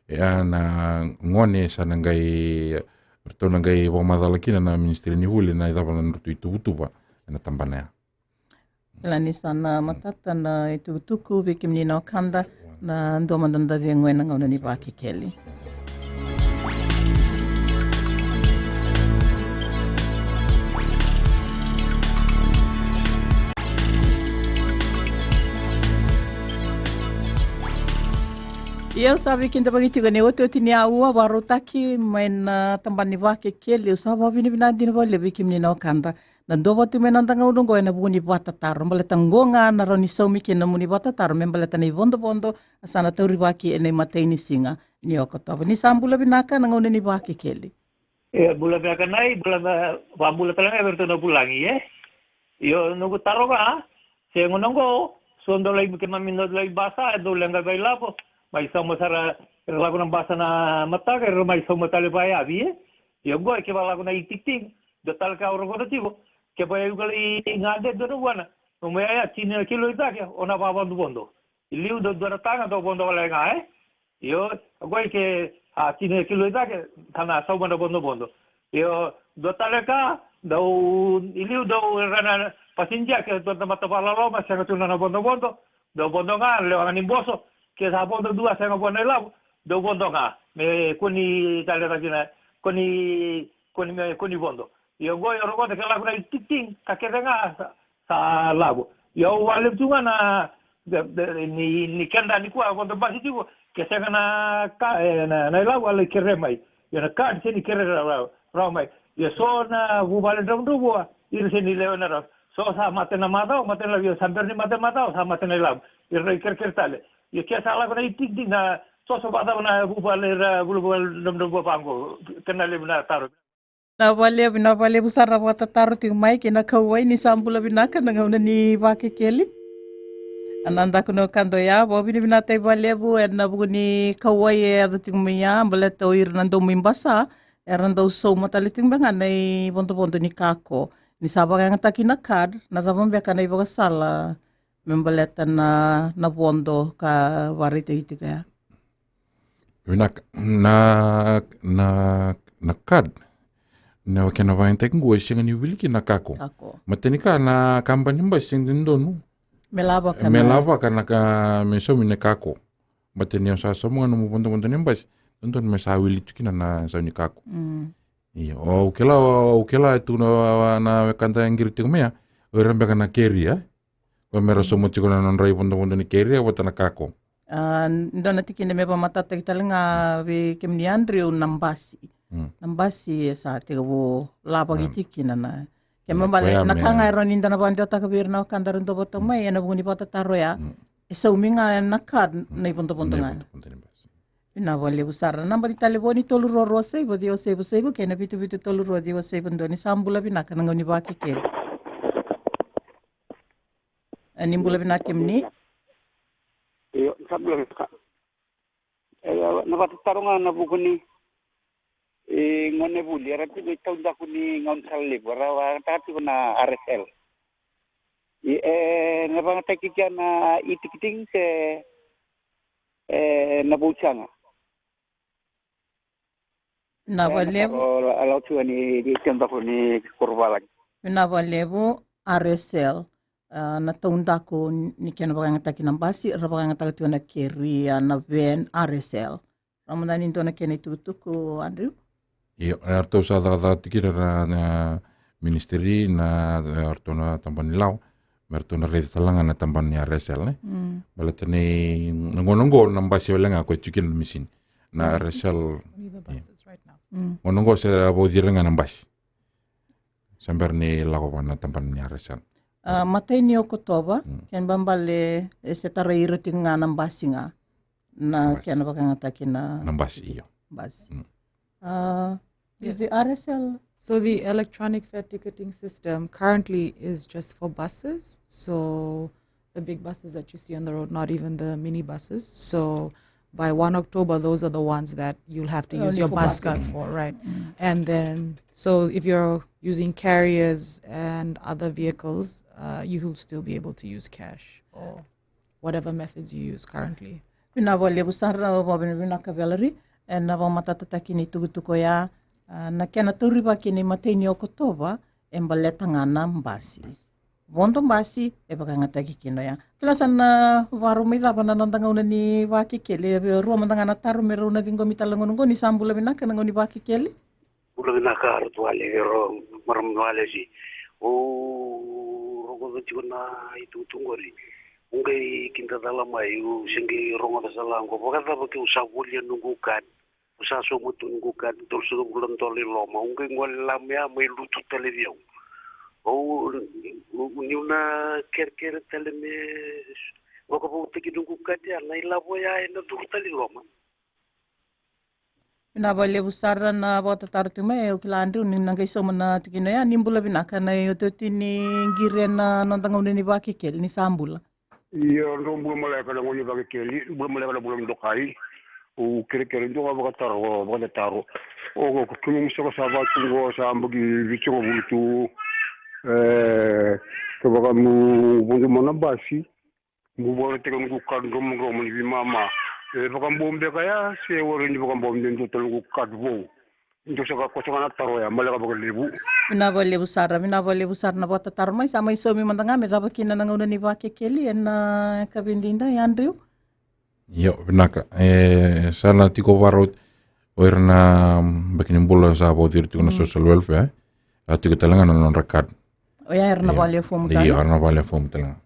Ia na gone sa na qai, ratou na qai vakamacala kina na Ministry ni Vuli na icava na nodratou ituvatuva ena tabana ya. Kila ni sa na matata na itukutuku vei kemuni na wekada, na dua mada na cegu ena gauna ni Vakekeli. Ia, au sa veikidavaki tiko ena iotioti ni aua, vakarautaki mai na tabana ni Vakekeli. Au sa vakavinavinaka dina vakalevu vei kemuni na wekada na duavata tiko mai na noda gauna oqo ena vuku ni vakatataro. Baleta oqo ga na rawa ni saumi kina na nomuni vakatataro me baleta na ivodovodo, a sa na taurivaki ena imatai ni siga ni Okotova. Ni sa bula vinaka, na gauna ni Vakekeli. E, bula vinaka Nai, bula va-, vakabula tale ga vei iratou na vulagi, e? Io, noqu taro ga, se gauna oqo, so dau lai, keimami dau lai basa, e dau leqa vakailavo, mai sauma sara, era lako na basa na mataka, era mai sauma tale vakayavi, e? Io, oqo e ke vakalako na itikitiki, dua tale ka au rogoca tiko, ke vaka e uka lai gade dua na vuana, nomu yaya tini na kilo i cake, o na vakavodovodo. I liu dau dua na taga, dau vodo wale ga, e? Io, oqo e ke, a, tini na kilo i cake, ka na sauma na vodovodo. Io, dua tale ka, dau, i liu dau, ra na, Passenger ke dua na tamata vakaloloma, sega tu na vodovodo, dau vodo ga, lewa ga ni boso, ke sa vodo dua sega vua na ilavo, dau vodo ga. Me kua ni tale cake na, kua ni, kua ni, me kua ni vodo. Ia oqo e rogoca ke lako na itikitiki, ka kece ga sa, sa lavo. Ia au vakalevu tu ga na, de, de, ni, ni keda nikua vodo basi tiko, ke sega na ka, e, na, na ilavo a lai kere mai. Ia na card sega ni kere rawa, rawa, rawa mai. Ia so na vuvale dravudravua, ira sega ni lewe na rawa. So sa mate na macawa, mate na ilavo, ia sa bera ni mate na macawa, sa mate na ilavo. Ira na ikerekere tale. Ia ke sa lako na itikitiki na, so sa vakacava na vuvale ira, vuvale dravudravua vaqo, kena levu na taro. Na vakalevu, na vakalevu sara vakatataro tiko mai kei na kauwai, ni sa bula vinaka na gauna ni Vakekeli. A na daku na ka dou ya, vakavinavinaka vakalevu ena vuku ni kauwai e yaco tiko mai ya, baleta o ira na dau mai basa, era dau sauma tale tiko mai ga na ivodovodo ni kako. Ni sa vakayagataki na card, na cava beka na ivakasala me baleta na, na vodo ka vakaraitaki tiko ya? Vinaka, na, na, na card, na kena vakayagataki qo e sega ni wili kina na kako. Kako. Matai ni ka, na kabani basi sega ni dodonu me lavaka, me na lavaka na ka me saumi na kako. Matai ni o sa sauma ga nomu vodovodo ni basi, dodonu me sa wili tu kina na isau ni kako. Mm. Io, au kila, au kila e tu na, na wekada e qiri tiko mai ya, o ira beka na carrier, e? Ko mera sauma tiko na nodra ivodovodo ni carrier vata na kako. A, dua na tikina me vakamatatataki tale ga vei kemuni Andrew na basi. Mm. Na basi e sa tekivu lavaki tiko kina na. Ke me bale, na ka ga e rawa ni da na vakadewataka vei ira na wekada ra dau vata mai, ena vuku ni vakatataro ya. Mm. E saumi ga ena card na ivodovodo ga. Na ivodovodo ni basi. Vinaka vakalevu sara. Naba ni talevoni tolu rua rua saiva ciwa saiva saiva kei na vitu vitu tolu rua ciwa saiva dua. Ni sa bula vinaka na gauna ni Vakekeli. E, ni bula vinaka kemuni. Io, ni sa bula vinaka. E, na vakatataro ga na vuku ni, e, gone vuli, era tiko i taudaku ni gaunisala levu, era vakayagataka tiko na R S L. E, e, na vakayagataki kea na itikitiki se, e, na voucher ga. Vinaka vakalevu. Vinaka vakalevu, R S L. A, na taudaku ni kena vakayagataki na basi, ra vakayagataka tiko na carrier, na van, R S L. Rawa mada ni dua na kena itukutuku, Andrew? Io, e ratou sa cakacaka tiko kina na, na ministry, na, e ratou na tabana ni lawa, me ratou na raica tale ga na tabana ni R S L, ne? Mm. Baleta ni na gauna oqo na basi wale ga ko e tiko kina na misini. Na R S L, only the buses right now. Mm. Gauna oqo se vauci ira ga na basi. Sa bera ni lako vua na tabana ni R S L. A, matai ni Okotova, mm, kena ibalebale e se tarai ira tiko ga na basi ga. Na basi. Na kena vakayagataki na basi, io. Basi. Mm. A, yes. The R S L. So the electronic fare ticketing system currently is just for buses. So the big buses that you see on the road, not even the minibuses. So by one October, those are the ones that you'll have to use your bus card for, right? Mm. And then, so if you're using carriers and other vehicles, uh, you will still be able to use cash or whatever methods you use currently. Vinaka vakalevu sara, vakavinavinaka Valerie, ena vakamatatataki ni tukutuku oya, a, na kena taurivaki ni matai ni Okotova, e baleta ga na basi. Vodo basi, e vakayagataki kina oya. Kila sa na vakarau mai cava na noda gauna ni Vakekeli, e rua mada ga na taro me rau na ciqomi tale na gauna oqo. Ni sa bula vinaka na gauna ni Vakekeli. Bula vinaka Ratu Wale, vei rau marama ni Wale si. Au rogoca tiko na itukutuku qori. Au qai kidacala mai, au se qai rogoca sara ga qo. Vakacava keu sa volia noqu card? Au sa sauma tu noqu card, tolusagavulu na dola i loma. Au qai gole la mai ya, mai lutu tale vei au. Au, au, niu na kerekere tale me vakavoutaki noqu card ya, na ilavo ya ena curu tale i loma. Vinaka vakalevu sara na vakatataro tiko mai, au kila Andrew ni na qai sauma na tikina ya. Ni bula vinaka, na iotioti ni qiri ena noda gauna ni Vakekeli, ni sa bula. Io, drau bula maleka na gauna ni Vakekeli, bula maleka na bula ni dokai. Au kerekere dua ga vakataro, vakatataro. O, kemuni saka sa vatu qo, sa yabaki vitusagavulu tu. E, kevaka mo vodo mai na basi, mo vakaraitaka noqu card dromodromo ni veimama. E vakabau beka ya, se warai ni vakabau, me dua tale noqu card vou. Dou sa ka koso ga na taro ya, maleka vakalevu. Vinaka vakalevu sara, vinaka vakalevu sara na vakatataro mai, sa mai saumi mada ga me cava kina na gauna ni Vakekeli ena yakavi edaidai, Andrew. Io, vinaka. E, sa na tiko vakarau o ira na, mm, baki ni bula sa vauci ira tiko na social welfare, e. A tiko tale ga na nodra card. O ya era na vale fomu tale. Io, era na vale fomu tale ga.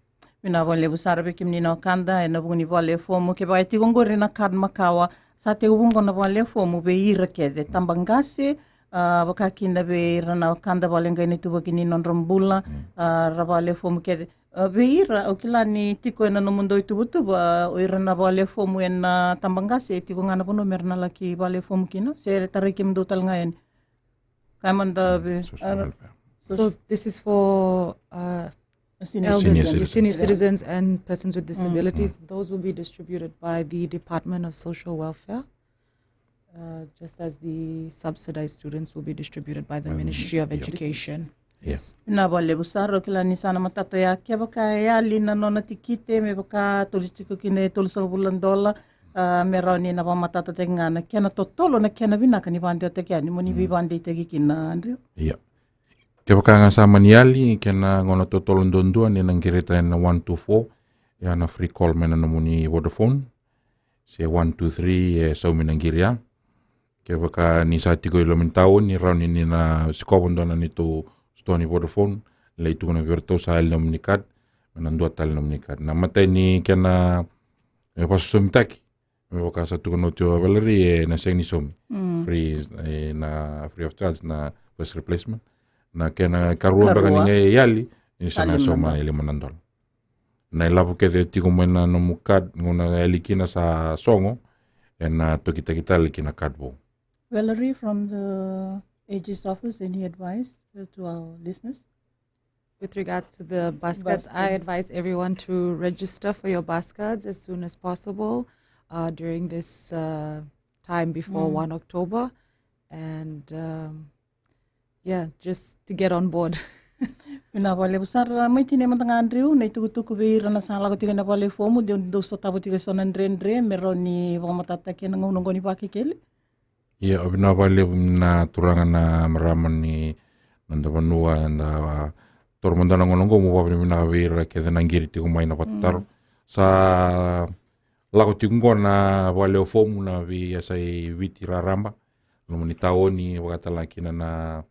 Vinaka vakalevu sara vei kemuni na wekada ena vuku ni vale fomu. Kevaka e tiko oqori na card makawa, sa tekivu oqo na vale fomu vei ira kece, tabaqase, a, vaka kina vei ira na wekada vakaleqai na ituvaki ni nodra bula, a, ra vale fomu kece. A, vei ira, au kila ni tiko ena nomudou ituvatuva, o ira na vale fomu ena tabaqase, e tiko ga na vanua me ra na laki vale fomu kina, se tarai kemudou tale ga yani. Ka mada vei, social welfare. So this is for, uh, senior citizens and persons with disabilities. Those will be distributed by the Department of Social Welfare, uh, just as the subsidized students will be distributed by the Ministry of Education. Yes. Vinaka vakalevu sara, au kila ni sa na matata ya, kevaka e yali na nona tikite, me vaka tolu tiko kina e tolusagavulu na dola, a, me rawa ni na vakamatatataki ga na kena totolo, na kena vinaka ni vakadewataki yani, mo ni veivakadeitaki kina, Andrew. Ia. Kevaka ga sa mani yali, kena gauna totolo duadua ni na qirita ena one two four, ya na free call mai na nomuni Vodafone, se one two three, e saumi na qiri ya. Kevaka ni sa tiko i loma ni taoni, rawa ni ni na sikova dua na neitou sitoa ni Vodafone, lai tukuna vei iratou sa yali nomuni card, me na dua tale nomuni card. Na imatai ni kena, e, vakasosomitaki, me vaka sa tukuna oti o Valerie, e na sega ni saumi. Free, e, na free of charge na first replacement. Na kena ikarua beka ni qai yali, ni sa na sauma e lima na dola. Na ilavo kece e tiko mai na nomu card, gauna e yali kina sa sogo, ena tokitaki tale ki na card vou. Valerie, from the A G's office, any advice, uh, to our listeners? With regard to the bus cards, I advise everyone to register for your bus cards as soon as possible, uh, during this, uh, time before one October. And, um, yeah, just to get on board. Vinaka vakalevu sara. Mai tinia mada ga, Andrew, na itukutuku vei ira na sa lako tiko ena vale fomu, dou, dou sotava tiko eso na dredre me rawa ni vakamatatataki ena gauna oqo ni Vakekeli. Ia, vinaka vakalevu na turaga, na marama ni noda vanua, eda toro mada na gauna oqo mo vakavinavinaka vei ira kece na qiri tiko mai na vakatataro. Sa lako tiko oqo na vale fomu na veiyasai Viti raraba, loma ni taoni, vakatala kina na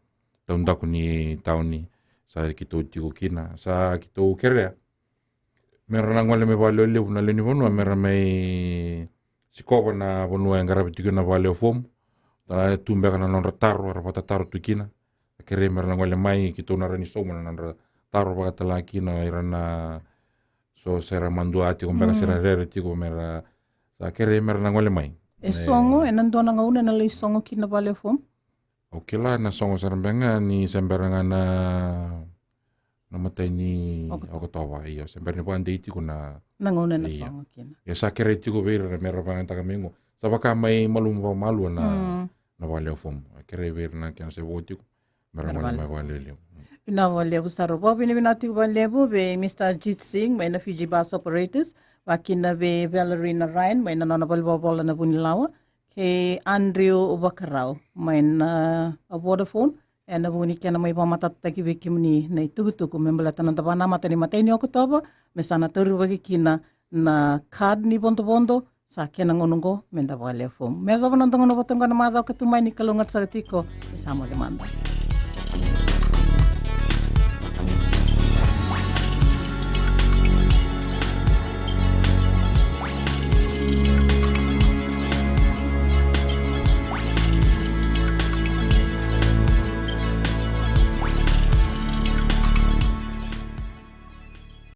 taudaku ni taoni sa keitou tiko kina. Sa keitou kerea me ra na gole mai vakalevulevu na lewe ni vanua me ra mai sikova na vanua e qaravi tiko na vale fomu. Tara tu beka na nodra taro era vakatataro tu kina. Kerei me ra na gole mai, keitou na rawa ni sauma na nodra taro, vakatala kina ira na so se ra madua tiko beka se ra rere tiko, me ra sa kerei me ra na gole mai. E sogo, ena dua na gauna ena lai sogo kina vale fomu? Au kila na sogo sara beka ga ni se bera ga na, na matai ni Okotova. Okotova, io, se bera ni vakadei tiko na gauna ena sogo kina. Ia sa kerei tiko vei ira me ra vakayagataka mai oqo. Sa vaka mai malumu vakamalua na, na vale fomu. Kerei vei ira na kena se vo tiko me ra gole mai vakalevu. Vinaka vakalevu sara. Vakavinavinaka tiko vakalevu vei Mister Ajit Singh mai na Fiji Bus Operators, vakakina vei Valerie Narayan mai na nona valenivolavola na Vunilawa, kei Andrew Vakarau mai na, a, Vodafone, ena vuku ni kena mai vakamatatataki vei kemuni na itukutuku me baleta na noda vakanamata ni matai ni Okotova, me sa na taurivaki kina na card ni vodovodo, sa kena gauna oqo me da vakalewe fomu. Me yacova na noda gauna vata oqo na macawa ka tu mai, ni kalougata saka tiko, ni sa moce mada.